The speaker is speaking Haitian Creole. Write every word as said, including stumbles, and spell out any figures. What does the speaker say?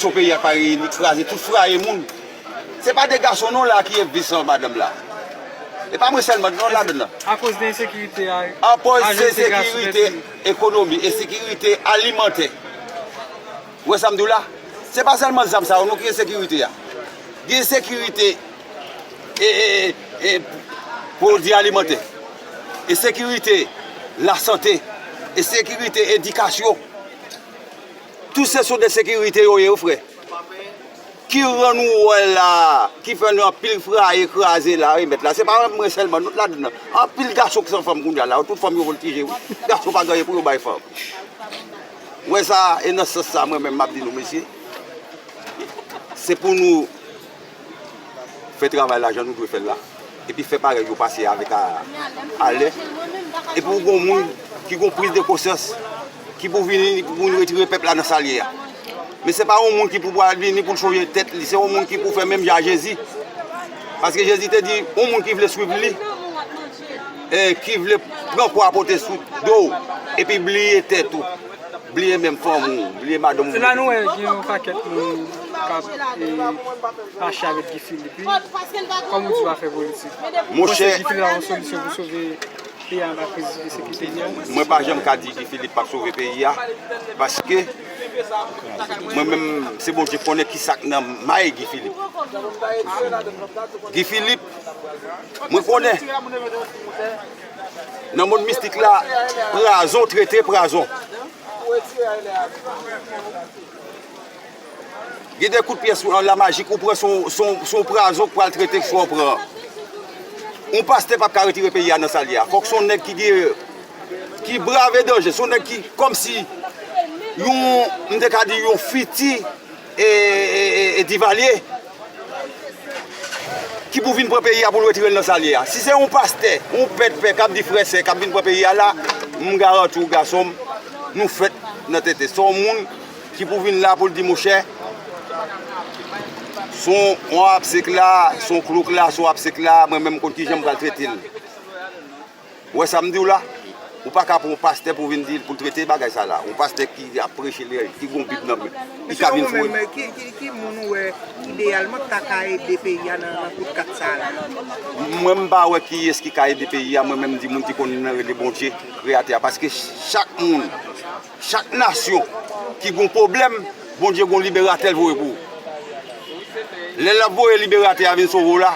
Sou peyi a pa reyini, kraze tout fraye moun. Se pa de gason non la ki ap viv san madanm la. E pa mwen sèlman non ladan nan. Akoz de ensekirite a, akoz ensekirite ekonomi, ensekirite alimantè. Ou wè sa m di w la? Se pa sèlman zam sa yo non ki ensekirite a. Gen ensekirite e, e, e, e pwodui alimantè, ensekirite lasante, ensekirite edikasyon. Tout se sou de sekirite yo ye, wi, frè. Ki rann ou wè la, ki fè nou anpil fraye, kraze la, wi, mèt la. Se pa mwen sèlman, nou t ladan nan. Anpil gason k san fanm kounye a la, tout fanm yo vòltije, wi. Gason pa gen anyen pou yo bay fanm. Wè sa, e nan sans sa, mwen menm, m ap di nou, mesye, se pou nou fè travay la jan nou dwe fè l la. Epi fè parèy yo pase avèk a, alè. Epi ou gon moun ki gon priz de konsyans, ki pou vini, pou vin retire pèp la nan sa l ye a. Men se pa yon moun ki pou pral vini pou l chonje tèt li, se yon moun ki pou fè menm jan a Jezi. Paske Jezi te di, yon moun ki vle swiv li, e ki vle pran kwa pote sou do w, epi bliye tèt ou, bliye menm fanmi w, bliye madanm ou. Se la nou wè gen yon pakèt moun k ap, e, mache avèk Guy Philippe, wi. Kòm ou di w ap fè politik. Monchè, Guy Philippe a yon solisyon pou sove peyi a anba kriz ensekirite li a? Mwen pa janm ka di Guy Philippe p ap sove peyi a, paske mwen menm, se Bondye k konnen ki sa k nan may Guy Philippe. Guy Philippe, mwen konnen, nan mond mistik la, prazon trete prazon. Gen de kout pyès an la majik ou pran, se yon, se yon, se yon prazon k pral trete k fè w pran. Yon pastè p ap ka retire peyi a nan sa l ye a. Fòk se yon nèg ki gen, ki brave danje. Se yon nèg ki kòmsi yon, m te ka di yon fiti e, e, e, e Divalye ki pou vin pran peyi a pou l retire l nan sa l ye a. Si se yon pastè, yon pèt pè k ap di frè sè k ap vin pran peyi a la, m garanti w gason m, nou fèt nan tete. Se yon moun ki pou vin la pou l di monchè, se yon, yon apsek la, se yon klok la, se yon apsek la, mwen menm m konn kijan m pral trete l. Ou wè sa m di w la? Ou pa ka pran yon pastè pou vin di l pou l trete bagay sa la. Yon pastè ki ap preche, li, ki gon Bib nan men, li ka vin foure. Ki, ki, ki moun ou wè ideyalman k ta ka ede peyi a nan, nan kout kat sa a la? Mwen, m pa wè kiyès ki ka ede peyi a. Mwen menm, m di moun ki konn nan rele Bondye, Kreyatè a. Paske chak moun, chak nasyon ki gon pwoblèm, Bondye gon liberatè l voye pou ou. Lè l ap voye liberatè a vin sove w la,